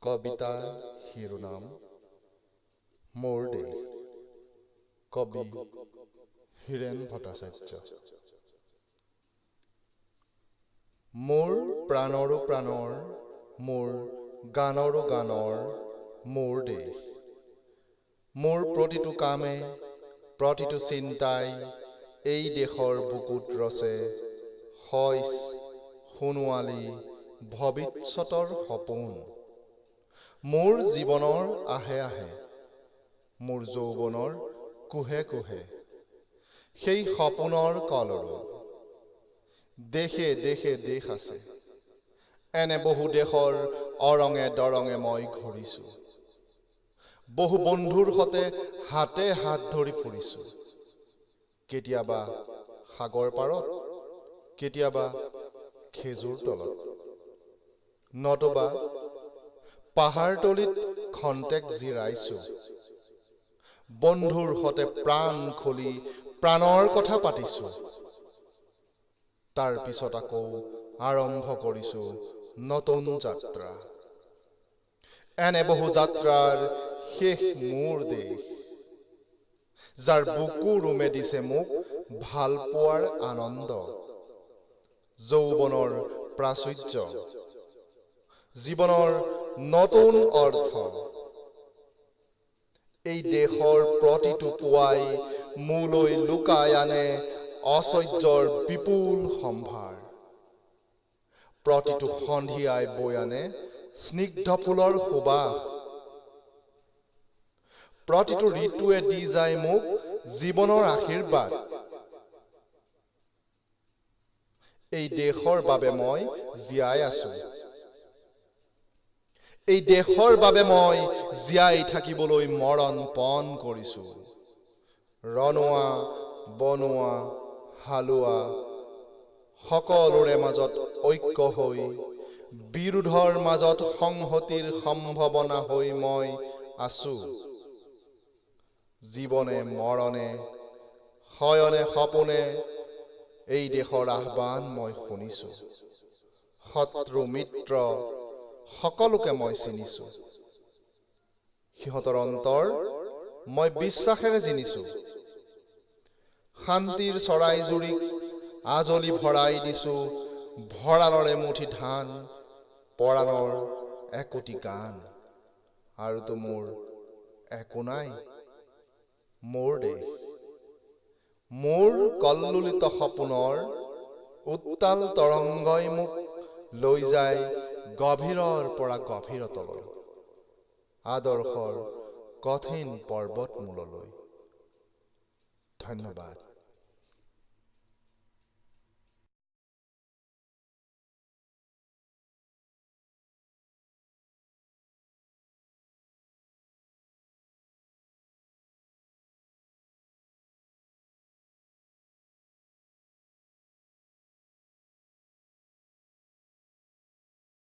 কবিতা শিৰোনাম মোৰ দেশ, কবি হীৰেণ ভট্টাচাৰ্য। মোৰ প্ৰাণৰো প্ৰাণৰ, মোৰ গানৰো গানৰ মোৰ দেশ। মোৰ প্ৰতিটো কামে, প্ৰতিটো চিন্তাই এই দেশৰ বুকুত ৰচে শইচ সোণোৱালী ভৱিষ্যতৰ সপোন। মোৰ জীৱনৰ আহে আহে, মোৰ যৌৱনৰ কোহে কোহে সেই সপোনৰ কলৰৱ। দেশে দেশে দেশ আছে, এনে বহু দেশৰ অৰঙে দৰঙে মই ঘূৰিছোঁ, বহু বন্ধুৰ সতে হাতে হাত ধৰি ফুৰিছোঁ, কেতিয়াবা সাগৰ পাৰত, কেতিয়াবা খেজুৰ তলত, নতুবা পাহাৰতলিত খন্তেক জিৰাইছোঁ। বন্ধুৰ সতে প্ৰাণ খুলি প্ৰাণৰ কথা পাতিছোঁ। তাৰ পিছত আকৌ আৰম্ভ কৰিছোঁ নতুন যাত্ৰা। এনে বহু যাত্ৰাৰ শেষ মোৰ দেশ, যাৰ বুকু ৰুমে দিছে মোক ভাল পোৱাৰ আনন্দ, যৌৱনৰ প্ৰাচুৰ্য, জীৱনৰ নতুন অৰ্থ। এই দেশৰ প্ৰতিটো পুৱাই মোলৈ লুকাই আনে ঐশ্বৰ্যৰ বিপুল সম্ভাৰ, প্ৰতিটো সন্ধিয়াই বৈ আনে স্নিগ্ধ ফুলৰ সুবাস, প্ৰতিটো ঋতুৱে দি যায় মোক জীৱনৰ আশীৰ্বাদ। এই দেশৰ বাবে মই জীয়াই আছো, এই দেশৰ বাবে মই জীয়াই থাকিবলৈ মৰণ পণ কৰিছো। ৰণুৱা, বনোৱা, হালোৱা সকলোৰে মাজত ঐক্য হৈ, বিৰোধৰ মাজত সংহতিৰ সম্ভাৱনা হৈ মই আছো। জীৱনে মৰণে, শয়নে সপোনে এই দেশৰ আহ্বান মই শুনিছো। শত্ৰু মিত্ৰ সকলোকে মই চিনিছো, সিহঁতৰ অন্তৰ মই বিশ্বাসেৰে জিনিছো। শান্তিৰ চৰাইজুৰিক আজলি ভৰাই দিছো ভঁৰালৰে মুঠি ধান, পৰাণৰ একোটি গান। আৰুতো মোৰ একো নাই মোৰ দেশ। মোৰ কল্লোলিত সপোনৰ উত্তাল তৰংগই মোক লৈ যায় গভীৰৰ পৰা গভীৰতলৈ, আদৰ্শৰ কঠিন পৰ্বতমূললৈ। ধন্যবাদ।